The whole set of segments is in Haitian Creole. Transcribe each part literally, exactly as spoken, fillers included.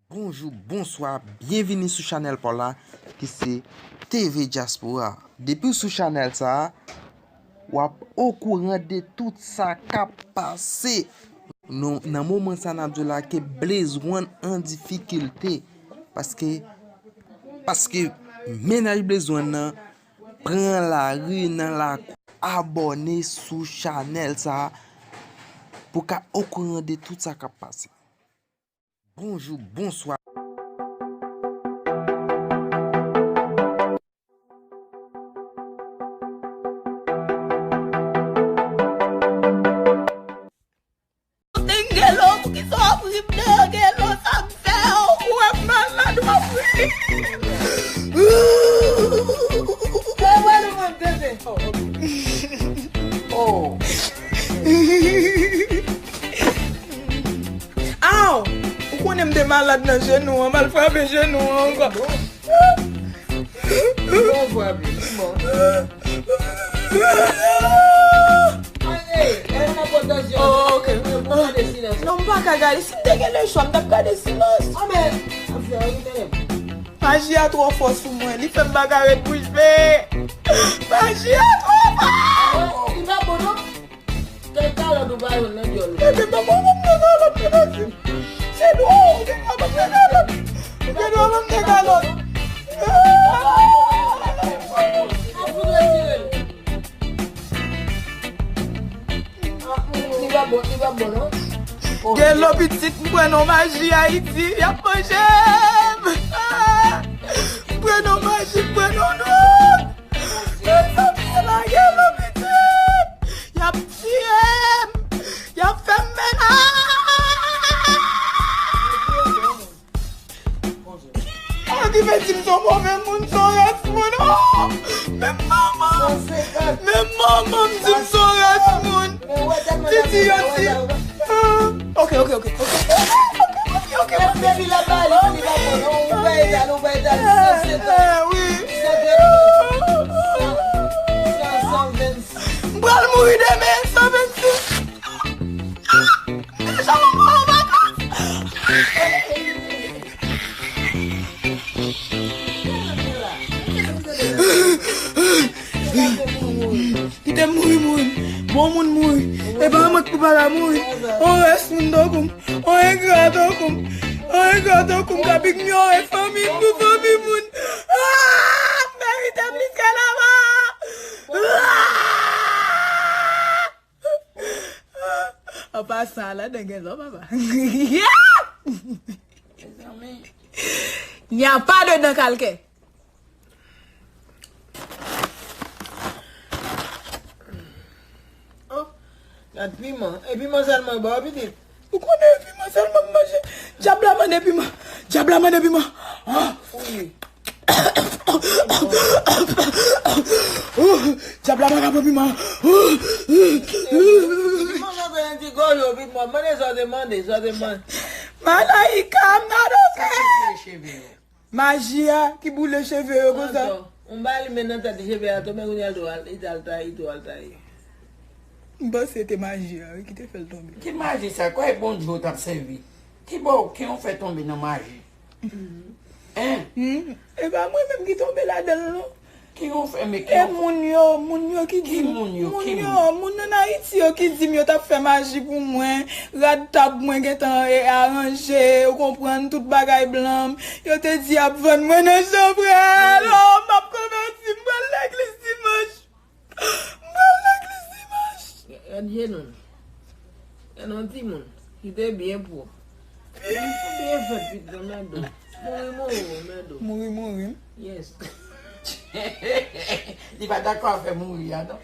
Bonjou, bonswa, byenvini sou chanèl pa w la ki se T V Diaspora. Depi w sou chanèl sa a, w ap okouran de tout sa k ap pase. Nou, nan moman sa n ap di w la ke Blaze One an difikilte. Paske, paske mennaj Blaze One nan pran lari nan lakou. Abòne sou chanèl sa a pou w ka okouran de tout sa k ap pase. Bonjou, bonswa. Gelo, poukisa w ap ri m deyò, Gelo? Sa m fè w? Ou wè m malad, w ap ri. Aw! Ou konnen m te malad nan jenou an, m al frape jenou an ankò. Bon, frape, li mò. Ay, ey, ey, nan pòt tansyon. Oh, ok. Pou gade silans. Non, m pa ka gade. Si m te gen lechwa, m t ap gade silans. Ah, men, ap fè anyen, tande. Maji a twò fò sou mwen. Li fè m pa ka ret bouch be. Maji a twò fò. Li pa bon, non. Kèk kalòt ou pa jwenn nan dyòl ou. Epi m pa konn m nan kalòt, mèsi. Se dlo ou gen kalòt, m nan kalòt. Ou gen dlo m nan kalòt. Ap fout retire l. Li pa bon, li pa bon, non. Gelo pitit, m pran non maji Ayiti, y ap manje m. M pran non maji, m pran non dwòg. Mezanmi, lage m pitit. Y ap tiye m. Y ap fè m mennaj. An ki vle di m se yon move moun, se yon rès moun. Oh! Menm manman, menm manman m di m se yon rès moun. Titi yo di. Ah, ok, ok, ok. Ok, ok, ok. Depi la bali, li pa bon, non. Ou pa egal, ou pa egal. San senkant. Ah, wi. San trant. San, san, san vennsis. M pral mouri demen, san vennsis. Deja m pral an vakans. Kite m mouri, mouri. Bon moun mouri. E pa mwen ki pou pa ka mouri. On rès moun tankou m. On engra tankou m. On engra tankou m k ap inyore fanmi m pou fanmi moun. Ah! M merite plis ke lava. Ah! An pasan, Aladen gen zò, papa. Mezanmi. Y a pas de dents calcaires. Oh, gad piman. E piman sèlman yo ba w, pitit. Ou konnen e piman sèlman m manje. Dyab la mande piman. Dyab la mande piman. Ah. Wi. Dyab la pa ka pran piman. Piman nan yon ti goyo, piman. Mande sa w te mande, sa w te mande. Malaika, I'm not okay. Sa ki boule cheve yo? Maji a ki boule cheve yo konsa. Antò, yon ba li men nan tèt li, cheve a tonbe, kounye a l tou al, li t al taye, li tou al taye. M panse se te maji a, wi, ki te fè l tonbe. Ki maji sa? Kwè bon Dye w t ap sèvi. Ki bò w, ki w fè tonbe nan maji? Hein? Hmm, e pa mwen menm ki tonbe ladan l, non. Ki w fè, men ki... E moun yo, moun yo ki di m, moun yo, moun nan Ayiti yo ki di m yo t ap fè maji pou mwen, rad tab mwen gentan e aranje, ou konprann, tout bagay blan m. Yo te di y ap vann mwen nan chanbrèl. Oh, m ap konvèti, m pral legliz dimanch. M pral legliz dimanch. Gad jenou l. Gad yon timoun ki te byen pwòp. Byen fèt, pitit, anmède w. Mouri, mouri, anmède w. Mouri, mouri. Yes. Li pa dakò a fè mouri a, non.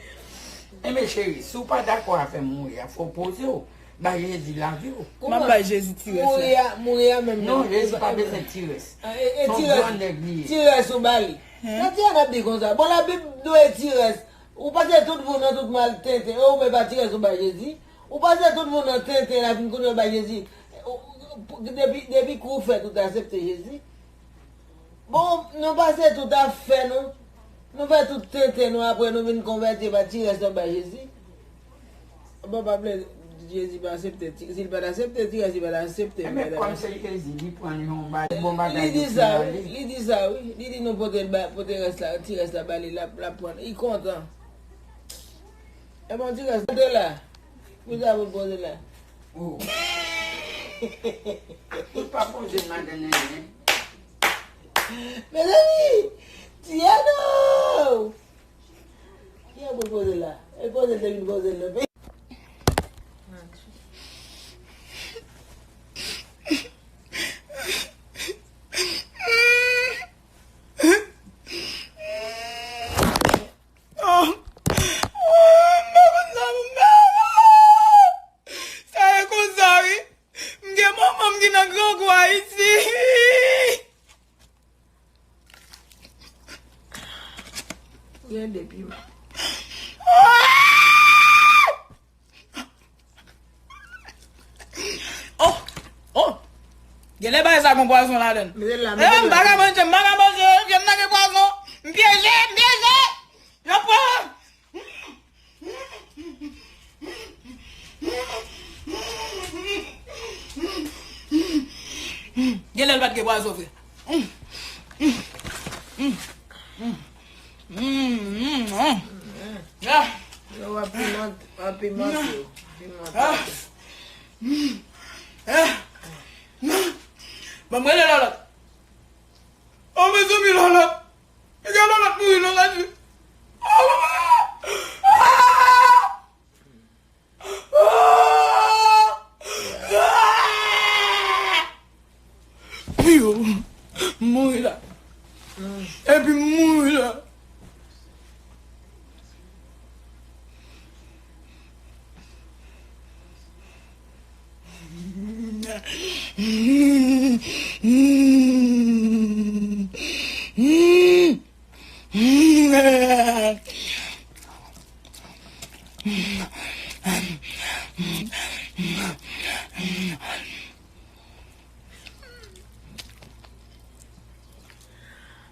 Enben, cheri, si w pa dakò a fè mouri a, fò w poze w. Bay Jezi lavi w. M ap bay Jezi ti rès la. Mouri a, mouri a menm. Non, Jezi pa bezwen ti rès. Se yon gran nèg li ye. Ti rès ou ba li. Nan ti an ap di konsa. Bon, Labib dwe ti rès. Ou panse tout moun nan tout mal tenten. E ou menm pa ti rès ou bay Jezi. Ou panse tout moun nan tenten la vin kounye a bay Jezi. Ou, ou, depi, depi kou ou fèt ou te aksepte Jezi. Bon, nou pase tout ap fè nou. Nou fè tout tenten nou, apre nou vin konvèti, pa ti rès nou bay Jezi. Bon, pa vle, Jezi pa aksepte, ti- si l pa t aksepte, ti rès li pa t aksepte, li Enben, pa t kòm aksepte. Se Jezi, li pran li yon ba- bon bagay Li di li sa, wi, li di sa, wi. Li di nou pote l ba- pote rès la, ti rès la ba li, l ap l ap pran. Li kontan. E bon, ti rès la. Pou sa pou poze la. Oh. Ou pa poze madan nenyen. Mezanmi, Tiano! Ki an pou poze la? E poze te vin poze l nan peyi. Oh, oh, m pa konn sa pou m fè. Sa e konsa, wi. M gen manman m ki nan grangou Ayiti. Gen de piman. Oh! Oh! Genlè bagay sa gon pwazon ladan l. Mete l la, Eh, mete l m la. pa ka manje, m pa ka manje, vyann nan gen pwazon. M pyeje, m pyeje. Yo pran. Genlè l pa t gen pwazon vre. Mm, mm, mm. Mm, mm, mm. Ah. Yo, w ap pimante, w ap pimante yo. Pimante. Ah. Mm. Ah. Ban m rele Lòlòt. Oh, mezanmi, Lòlòt. Piga Lòlòt mouri nan radyo. Oh, ah! Ah! Yo, m mouri la. Epi m mouri la.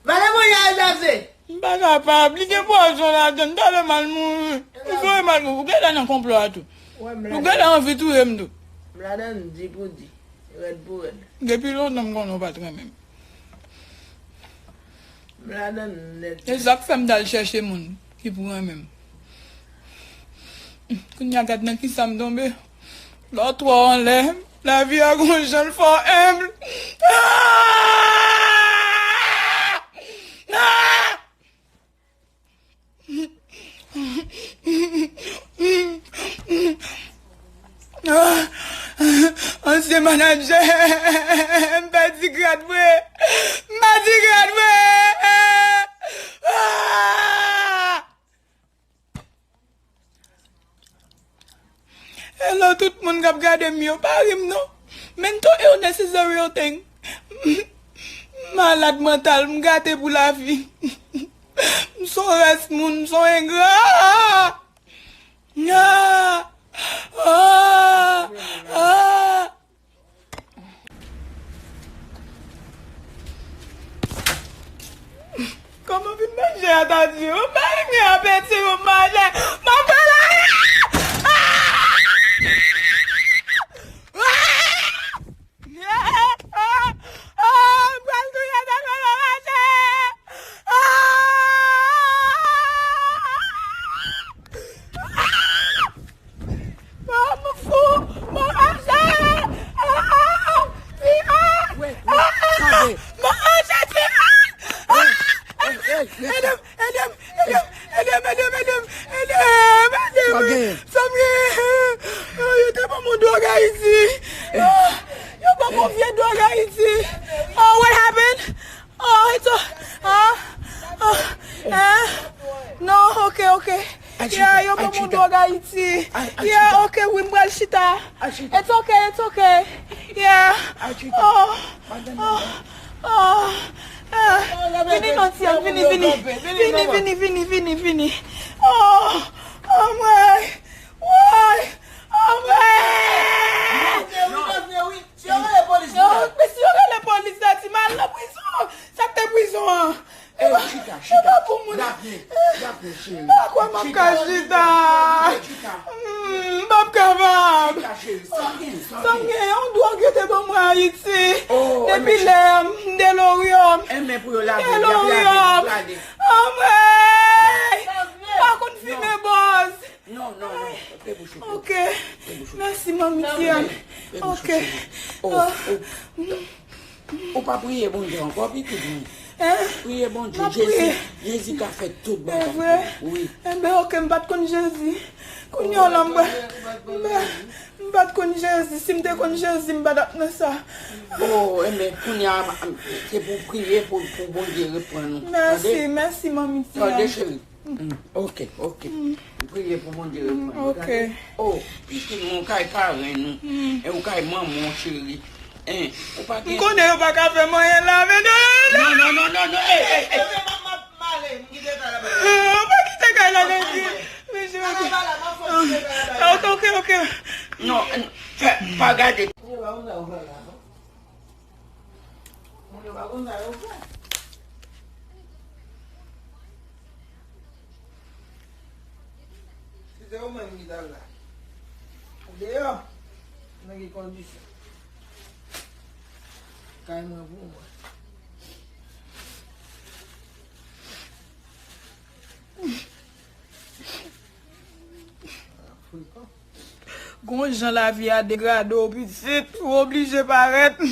Vale mwen ya Jase. M pa kapab. Li gen pwazon ladan l. Talè m al mouri. M sonje m al mouri. Ou genlè nan konplo a tou. Wè, m Ou genlè anvi touye m tou. M ladan l di pou di. Rèd pou rèd. Depi lontan m konnen w pa t renmen m. M ladan l nèt. E sa k fè m t al chèche moun ki pou renmen m. Kounye a gad nan kisa m tonbe. Lè w twò anlè, lavi a gon jan l fè w enb. Ah! Ah! Ansyen manadjè, m pèdi grad vre. M pèdi grad vre. Ah! Hello tout moun k ap gade m yo, pa ri m non. Mental illness is a real thing. M malad mantal, m gate pou lavi. M son rès moun, m son engra. Ah! Ah! Ah! Kòman vin manje a ta di ou? Mari mi apeti ou manje. Mwen fè la. Ah! Ah! Ah! Ah! Mwen touye ta kòman manje. Ah! Ah! Ah, m fou! Mwen raje! Ah! Tiran! Ah! Mwen raje, Tiran! Ah! Ede m! Ede m! Ede m! Ede m! Ede m! Ede m! Ede m! Ede m! Sa m gen? Oh, yo te ban m yon dwòg Ayiti! Oh, yo ban m yon vye dwòg Ayiti! Oh, what happened? Oh, it's a, ah, ah, eh, no, ok, ok. Yeah, yo ban m yon dwòg Ayiti. Yeah, ok, wi, m pral chita. It's ok, it's ok. Yeah. Oh, oh, oh, ah. Vini non, Tian, vini, vini. Vini, vini, vini, vini, vini. Oh, oh, mwen. Woy! Oh, mwen. Si yo rele polis la. Yo, men si yo rele polis la, ti mal nan prizon. Sa k te prizon an? Ey, chita, chita. N ap vin, n ap vin, cheri. Pa kwè m ap ka chita. Chita. Mm, m p ap kapab. M gen yon dwòg yo te ban mwen Ayiti. Oh, depi lè m deloryon. Enben, pou yo lave, y ap lave, y ap lave. Anmwey! M pa konn fimen bòz. Non, non, non. Fè bouch ou. Ok. Fè bouch ou. Mèsi, manmi Tian. Fè bouch ou, cheri. Oh, oh. Ou pa priye Bondye ankò, pitit mwen. Hein? Priye Bondye. M ap priye. Jezi, Jezi ka fè tout bagay pou ou. Wi. Enben, ok, m pa t konn Jezi. Kounye a la, m pa, m pa, m pa t konn Jezi. Si m te konn Jezi, m pa t ap nan sa. Oh, enben, kounye a, se pou priye pou, pou Bondye reprann ou. Mèsi, mèsi, manmi Tian. Tande, cheri. Mm, ok, ok. Priye pou Bondye reprann ou, tande? Oh, pitit mwen, ou kay parenn ou. E ou kay manman w, cheri. Hein, ou pa gen. M konnen yo pa ka fè m anyen la, men non, non, non. Non, non, non, non, non. Ey, ey, ey. Ou pa kite kay la, non. Men je. Ok, ok, ok. Non, fè, pa gade. Moun yo pa konn sa yo fè. Si se ou menm ki t al la, ou deyò, nan ki kondisyon? Kay mwen pou mwen. Frekan. Gon jan lavi a degrade w, pitit, ou oblije parèt.